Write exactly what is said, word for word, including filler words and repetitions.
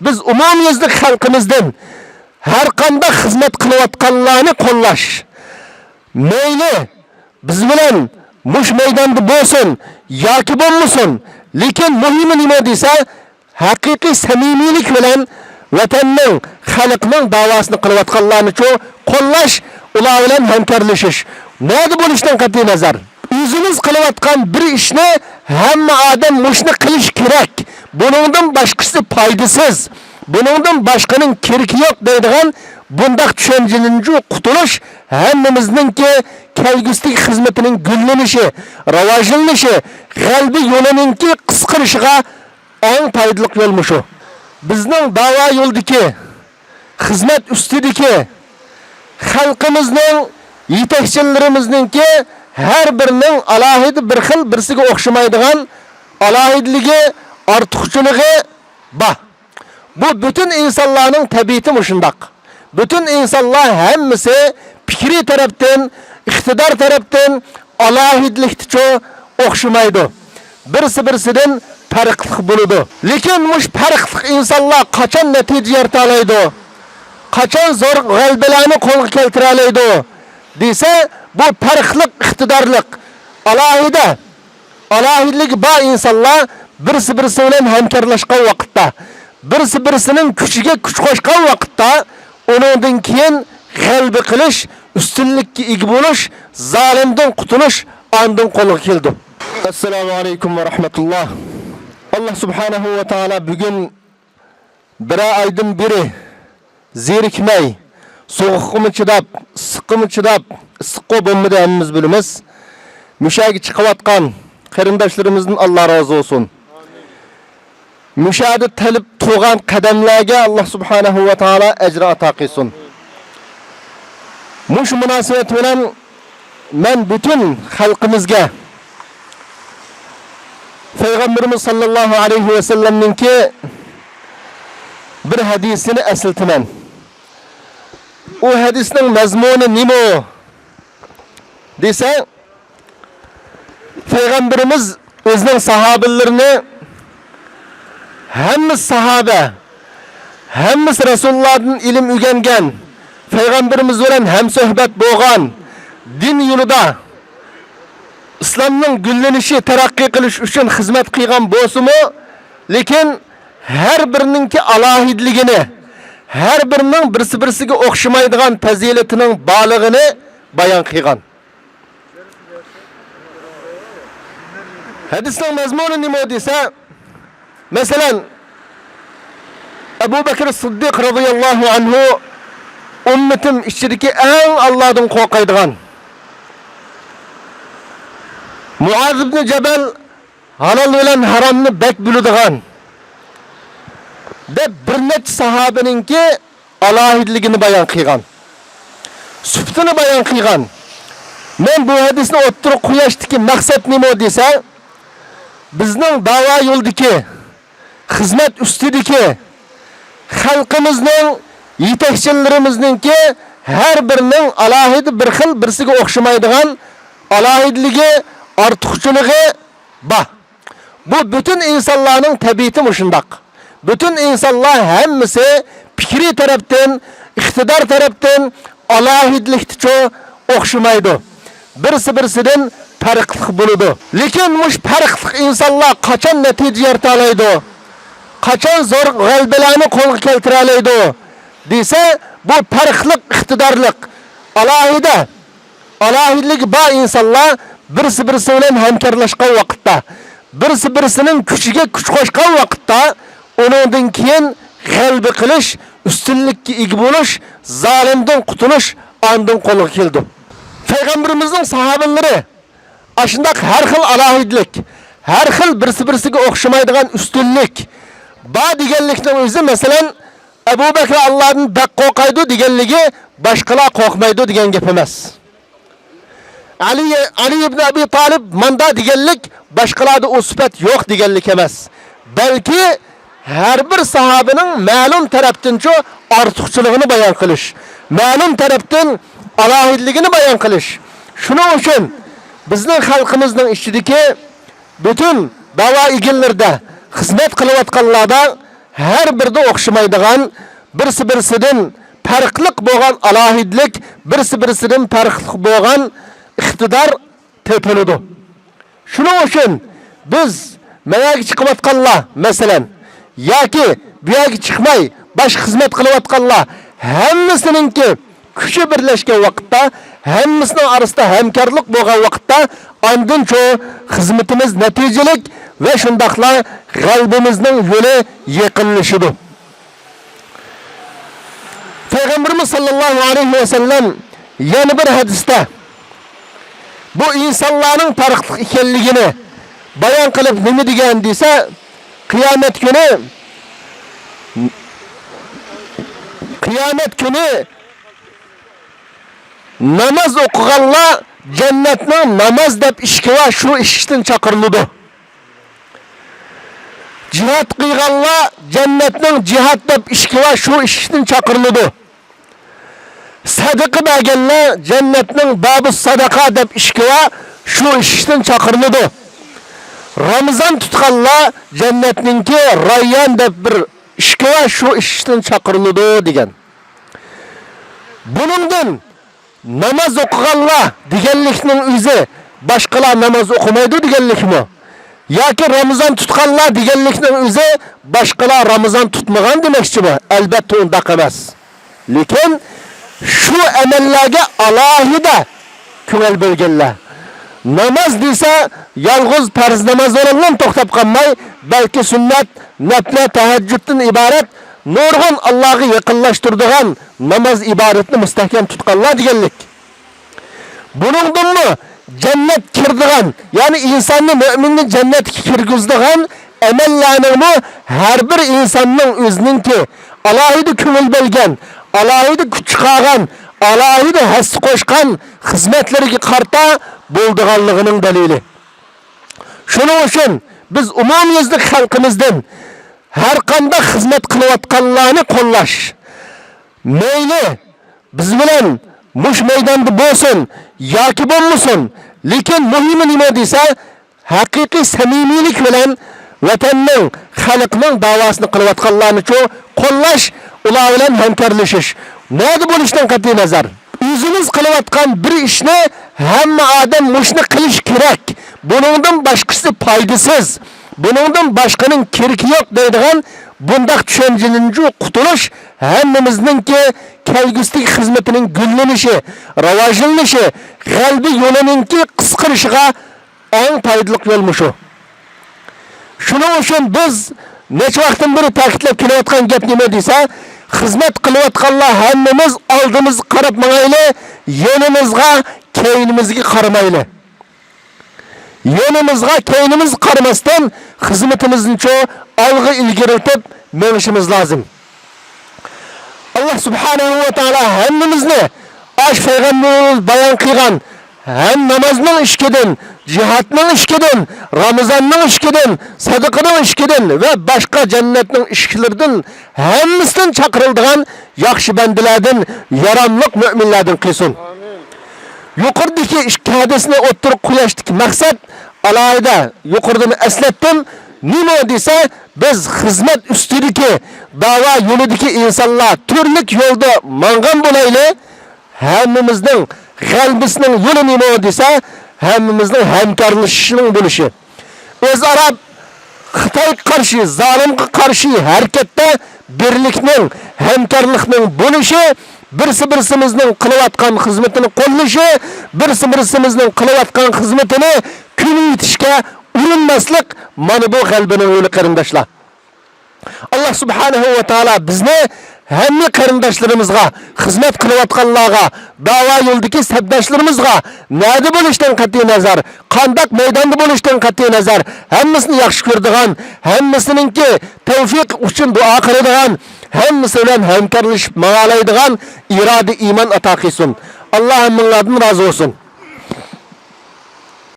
بىز ئومۇميۈزلۈك خەلقىمىزدىن ھەرقانداق خىزمەت قىلىۋاتقانلارنى قوللاش. مەيلى بىز بىلەن مۇشۇ مەيداندا بولسۇن ياكى بولمىسۇن، لېكىن مۇھىمى نېمە دېسە، ھەقىقىي سەمىمىيلىك بىلەن ۋەتەننىڭ، خەلقنىڭ داۋاسىنى قىلىۋاتقانلارنىچۇ قوللاش، ئۇلار بىلەن ھەمكارلىشىش. نەدە بولۇشتىن قەتئىينەزەر، ئۆزىمىز قىلىۋاتقان بىر ئىشنى ھەممە ئادەم مۇشۇنى قىلىش كېرەك، بۇنىڭدىن باشقىسى پايدىسىز، بۇنىڭدىن باشقىنىڭ كېرىكى يوق دەيدىغان بۇنداق چۈشەنچىدىنچۇ قۇتۇلۇش ھەممىمىزنىڭكى كەلگۈسىدىكى خىزمىتىنىڭ گۈللىنىشى، راۋاجلىنىشى، غەلىبە يولىنىڭكى قىسقىرىشىغا ئەڭ پايدىلىق يول مۇشۇ. بىزنىڭ داۋا يولىدىكى، خىزمەت ئۈستىدىكى، خەلقىمىزنىڭ، يېتەكچىلىرىمىزنىڭكى ھەر بىرىنىڭ ئالاھىدە بىر خىل، بىرسىگە ئوخشىمايدىغان ئالاھىدىلىكى، ئارتۇقچىلىقى بار. بۇ پۈتۈن ئىنسانلارنىڭ تەبىئىتى مۇشۇنداق. پۈتۈن ئىنسانلار ھەممىسى پىكرىي تەرەپتىن، ئىقتىدار تەرەپتىن ئالاھىدىلىكتىچۇ ئوخشىمايدۇ. بىرسى بىرسىدىن پەرقلىق بولىدۇ. لېكىن مۇشۇ پەرقلىق ئىنسانلار قاچان نەتىجە يارىتالايدۇ؟ قاچان زور غەلىبىلەرنى قولغا كەلتۈرەلەيدۇ دېسە، بۇ پەرقلىق ئىقتىدارلىق، ئالاھىدە ئالاھىدىلىكى بار ئىنسانلار بىرسى بىرسى بىلەن ھەمكارلاشقان ۋاقىتتا، بىرسى بىرسىنىڭ كۈچىگە كۈچ قوشقان ۋاقىتتا، ئۇنىڭدىن كېيىن غەلىبە قىلىش، ئۈستۈنلۈككە ئىگە بولۇش، زالىمدىن قۇتۇلۇش ئاندىن قولغا كېلىدۇ. ئەسسالامۇ ئەلەيكۇم ۋە رەھمەتۇللا. ئاللا سۇبھانەھۇ ۋە تائالا بۈگۈن بىرەر ئايدىن بېرى زېرىكمەي، سوغۇققىمۇ چىداپ، ئىسسىققىمۇ چىداپ، ئىسسىققۇ بولمىدى، ھەممىمىز بىلىمىز. مۇشۇ يەرگە چىقىۋاتقان قېرىنداشلىرىمىزدىن ئاللا رازى بولسۇن. مۇشۇ يەردە تېلىپ تۇرغان قەدەملەرگە ئاللا سۇبھانەھۇ ۋە تائالا ئەجرى ئاتا قىلسۇن. مۇشۇ مۇناسىۋەت بىلەن مەن پۈتۈن خەلقىمىزگە پەيغەمبىرىمىز ساللاللاھۇ ئەلەيھى ۋەسەللەمنىڭكى بىر ھەدىسىنى ئەسلىتىمەن. ئۇ ھەدىسنىڭ مەزمۇنى نېمە دېسە، پەيغەمبىرىمىز ئۆزىنىڭ ساھابىلىرىنى، ھەممە ساھابە، ھەممىسى رەسۇلۇللادىن ئىلىم ئۆگەنگەن، پەيغەمبىرىمىز بىلەن ھەمسۆھبەت بولغان، دىن يولىدا ئىسلامنىڭ گۈللىنىشى، تەرەققىي قىلىش ئۈچۈن خىزمەت قىلغان بولسىمۇ، لېكىن ھەر بىرىنىڭكى ئالاھىدىلىكىنى، ھەر بىرىنىڭ بىرسى-بىرسىگە ئوخشىمايدىغان پەزىلىتىنىڭ بارلىقىنى بايان قىلغان. ھەدىسنىڭ مەزمۇنى نېمە دېسە، مەسىلەن، ئەبۇ بەكرى سىددىق رازىياللاھۇ ئەنھۇ ئۈممىتىم ئىچىدىكى ئەڭ ئاللادىن قورقايدىغان، مۇئاز ئىبنى جەبەل ھالال بىلەن ھارامنى بەك بىلىدىغان، دەپ بىر نەچچە ساھابىنىڭكى ئالاھىدىلىكىنى بايان قىلغان، سۈپىتىنى بايان قىلغان. مەن بۇ ھەدىسنى ئوتتۇرىغا قويۇشتىكى مەقسەت نېمە دېسە، بىزنىڭ داۋا يولىدىكى، خىزمەت ئۈستىدىكى، خەلقىمىزنىڭ، يېتەكچىلىرىمىزنىڭكى ھەر بىرىنىڭ ئالاھىدە بىر خىل، بىرسىگە ئوخشىمايدىغان ئالاھىدىلىكى، ئارتۇقچىلىقى بار. بۇ پۈتۈن ئىنسانلارنىڭ تەبىئىتى مۇشۇنداق. پۈتۈن ئىنسانلار ھەممىسى پىكرىي تەرەپتىن، ئىقتىدار تەرەپتىن ئالاھىدىلىكتىچۇ ئوخشىمايدۇ. بىرسى بىرسىدىن پەرقلىق بولىدۇ. لېكىن مۇشۇ پەرقلىق ئىنسانلار قاچان نەتىجە يارىتالايدۇ؟ قاچان زور غەلىبىلەرنى قولغا كەلتۈرەلەيدۇ دېسە، بۇ پەرقلىق ئىقتىدارلىق، ئالاھىدە ئالاھىدىلىكى بار ئىنسانلار بىرسى-بىرسى بىلەن ھەمكارلاشقان ۋاقىتتا، بىرسى-بىرسىنىڭ كۈچىگە كۈچ قوشقان ۋاقىتتا، ئۇنىڭدىن كېيىن غەلىبە قىلىش، ئۈستۈنلۈككە ئىگە بولۇش، زالىمدىن قۇتۇلۇش ئاندىن قولغا كېلىدۇ. پەيغەمبىرىمىزنىڭ ساھابىلىرى ئاشۇنداق ھەر خىل ئالاھىدىلىك، ھەر خىل بىرسى-بىرسىگە ئوخشىمايدىغان ئۈستۈنلۈك بار دېگەنلىكنىڭ ئۆزى، مەسىلەن، ئەبۇ بەكرى ئاللادىن بەك قورقايدۇ دېگەنلىكى باشقىلار قورقمايدۇ دېگەن گەپ ئەمەس. ئەلى، ئەلى ئىبن ئەبى تالىپ ماندا دېگەنلىك باشقىلاردا ئۇ سۈپەت يوق دېگەنلىك ئەمەس. بەلكى ھەر بىر ساھابىنىڭ مەلۇم تەرەپتىنچۇ ئارتۇقچىلىقىنى بايان قىلىش، مەلۇم تەرەپتىن ئالاھىدىلىكىنى بايان قىلىش. شۇنىڭ ئۈچۈن بىزنىڭ خەلقىمىزنىڭ ئىچىدىكى پۈتۈن داۋا ئىگىلىرىدە، خىزمەت قىلىۋاتقانلاردا ھەر بىرىدە ئوخشىمايدىغان، بىرسى-بىرسىدىن پەرقلىق بولغان ئالاھىدىلىك، بىرسى-بىرسىدىن پەرقلىق بولغان ئىقتىدار تېپىلىدۇ. شۇنىڭ ئۈچۈن بىز مەيەگە چىقىۋاتقانلار، مەسىلەن، ياكى بۇ يەرگە چىقماي باشقا خىزمەت قىلىۋاتقانلار ھەممىسىنىڭكى كۈچى بىرلەشكەن ۋاقىتتا، ھەممىسىنىڭ ئارىسىدا ھەمكارلىق بولغان ۋاقىتتا، ئاندىنچۇ خىزمىتىمىز نەتىجىلىك ۋە شۇنداقلا غەلىبىمىزنىڭ يولى يېقىنلىشىدۇ. پەيغەمبىرىمىز ساللاللاھۇ ئەلەيھى ۋەسەللەم يەنە بىر ھەدىستە بۇ ئىنسانلارنىڭ پەرقلىق ئىكەنلىكىنى بايان قىلىپ نېمە دېگەن دېسە، قىيامەت كۈنى، قىيامەت كۈنى ناماز ئوقۇغانلار جەننەتنىڭ ناماز دەپ ئىشىكى بار، شۇ ئىشىكتىن چاقىرىلىدۇ. جىھاد قىلغانلار جەننەتنىڭ جىھاد دەپ ئىشىكى بار، شۇ ئىشىكتىن چاقىرىلىدۇ. سەدىقە بەرگەنلەر جەننەتنىڭ بابۇ سەدەقە دەپ ئىشىكى بار، شۇ ئىشىكتىن چاقىرىلىدۇ. رامىزان تۇتقانلار جەننەتنىڭكى راييان دەپ بىر ئىشىكى بار، شۇ ئىشىكتىن چاقىرىلىدۇ دېگەن. بۇنىڭدىن ناماز ئوقۇغانلار دېگەنلىكنىڭ ئۆزى باشقىلار ناماز ئوقۇمايدۇ دېگەنلىكمۇ؟ ياكى رامىزان تۇتقانلار دېگەنلىكنىڭ ئۆزى باشقىلار رامىزان تۇتمىغان دېمەكچىمۇ؟ ئەلبەتتە ئۇنداق ئەمەس. لېكىن شۇ ئەمەللەرگە ئالاھىدە كۆڭۈل بۆلگەنلەر. ناماز دېسە، يالغۇز پەرز ناماز بىلەنلا توختاپ قالماي، بەلكى سۈننەت، نەپلە، تەھەججۇدتىن ئىبارەت نۇرغۇن ئاللاغا يېقىنلاشتۇرىدىغان ناماز ئىبادەتنى مۇستەھكەم تۇتقانلار دېگەنلىك. بۇنىڭدىنمۇ جەننەت كىرىدىغان، يەنى ئىنساننى، مۆمىننى جەننەتكە كىرگۈزىدىغان ئەمەللەرنىڭمۇ ھەر بىر ئىنساننىڭ ئۆزىنىڭكى ئالاھىدە كۆڭۈل بۆلگەن، ئالاھىدە كۈچ چىقارغان، ئالاھىدە ھەسسە قوشقان خىزمەتلىرىگە قارىتا بولىدىغانلىقىنىڭ دەلىلى. شۇنىڭ ئۈچۈن بىز ئومۇميۈزلۈك خەلقىمىزدىن ھەر قانداق خىزمەت قىلىۋاتقانلارنى قوللاش، مەيلى بىز بىلەن مۇشۇ مەيداندا بولسۇن ياكى بولمىسۇن، لېكىن مۇھىمى نېمە دېسە، ھەقىقىي سەمىمىيلىك بىلەن ۋەتەننىڭ، خەلقنىڭ داۋاسىنى قىلىۋاتقانلارنىچۇ قوللاش، ئۇلار بىلەن ھەمكارلىشىش. نەدە بولۇشتىن قەتئىينەزەر، ئۆزىمىز قىلىۋاتقان بىر ئىشنى ھەممە ئادەم مۇشۇنى قىلىش كېرەك، بۇنىڭدىن باشقىسى پايدىسىز، بۇنىڭدىن باشقىنىڭ كېرىكى يوق دەيدىغان بۇنداق چۈشەنچىدىنچۇ قۇتۇلۇش ھەممىمىزنىڭكى كەلگۈسىدىكى خىزمىتىنىڭ گۈللىنىشى، راۋاجلىنىشى، غەلىبە يولىنىڭكى قىسقىرىشىغا ئەڭ پايدىلىق يول مۇشۇ. شۇنىڭ ئۈچۈن بىز نەچچە ۋاقىتتىن بېرى تەكىتلەپ كېلىۋاتقان گەپ نېمە دېسە، خىزمەت قىلىۋاتقانلار ھەممىمىز ئالدىمىزغا قاراپ ماڭايلى، يېنىمىزغا، كەينىمىزگە قارىمايلى. يېنىمىزغا، كەينىمىزگە قارىماستىن، خىزمىتىمىزنىچۇ ئالغا ئىلگىرىلىتىپ مېڭىشىمىز لازىم. ئاللا سۇبھانەھۇ ۋە تائالا ھەممىمىزنى ئاش پەيغەمبىرىمىز بايان قىلغان ھەم نامازنىڭ ئىشىكىدىن، جىھادنىڭ ئىشىكىدىن، رامىزاننىڭ ئىشىكىدىن، سەدىقىنىڭ ئىشىكىدىن ۋە باشقا جەننەتنىڭ ئىشىكلىرىدىن ھەممىسىدىن چاقىرىلىدىغان ياخشى بەندىلەردىن، ياراملىق مۆمىنلەردىن قىلسۇن. يۇقىرىدىكى ئىككى ھەدىسنى ئوتتۇرىغا قويۇشتىكى مەقسەت ئالاھىدە يۇقىرىدىن ئەسلەتتىم. نېمە دېسە، بىز خىزمەت ئۈستىدىكى، داۋا يولىدىكى ئىنسانلار تۈرلۈك يولدا ماڭغان بولايلى، ھەممىمىزنىڭ غەلىبىسىنىڭ يولى نېمە دېسە، ھەممىمىزنىڭ ھەمكارلىشىشنىڭ بولۇشى. ئۆزئارا خىتايغا قارشى، زالىمغا قارشى ھەرىكەتتە بىرلىكنىڭ، ھەمكارلىقنىڭ بولۇشى، بىرسى-بىرسىمىزنىڭ قىلىۋاتقان خىزمىتىنى قوللىشى، بىرسى-بىرسىمىزنىڭ قىلىۋاتقان خىزمىتىنى كۆپەيتىشكە ئۇرۇنماسلىق، مانا بۇ غەلىبىنىڭ يولى، قېرىنداشلار. ئاللا سۇبھانەھۇ ۋە تائالا بىزنى ھەممە قېرىنداشلىرىمىزغا، خىزمەت قىلىۋاتقانلارغا، داۋا يولىدىكى سەپداشلىرىمىزغا، نەدە بولۇشتىن قەتئىينەزەر، قانداق مەيداندا بولۇشتىن قەتئىينەزەر، ھەممىسىنى ياخشى كۆرىدىغان، ھەممىسىنىڭكى تەۋفىق ئۈچۈن دۇئا قىلىدىغان، ھەممىسى بىلەن ھەمكارلىشىپ ماڭالايدىغان ئىرادە، ئىمان ئاتا قىلسۇن. ئاللا ھەممىڭلاردىن رازى بولسۇن.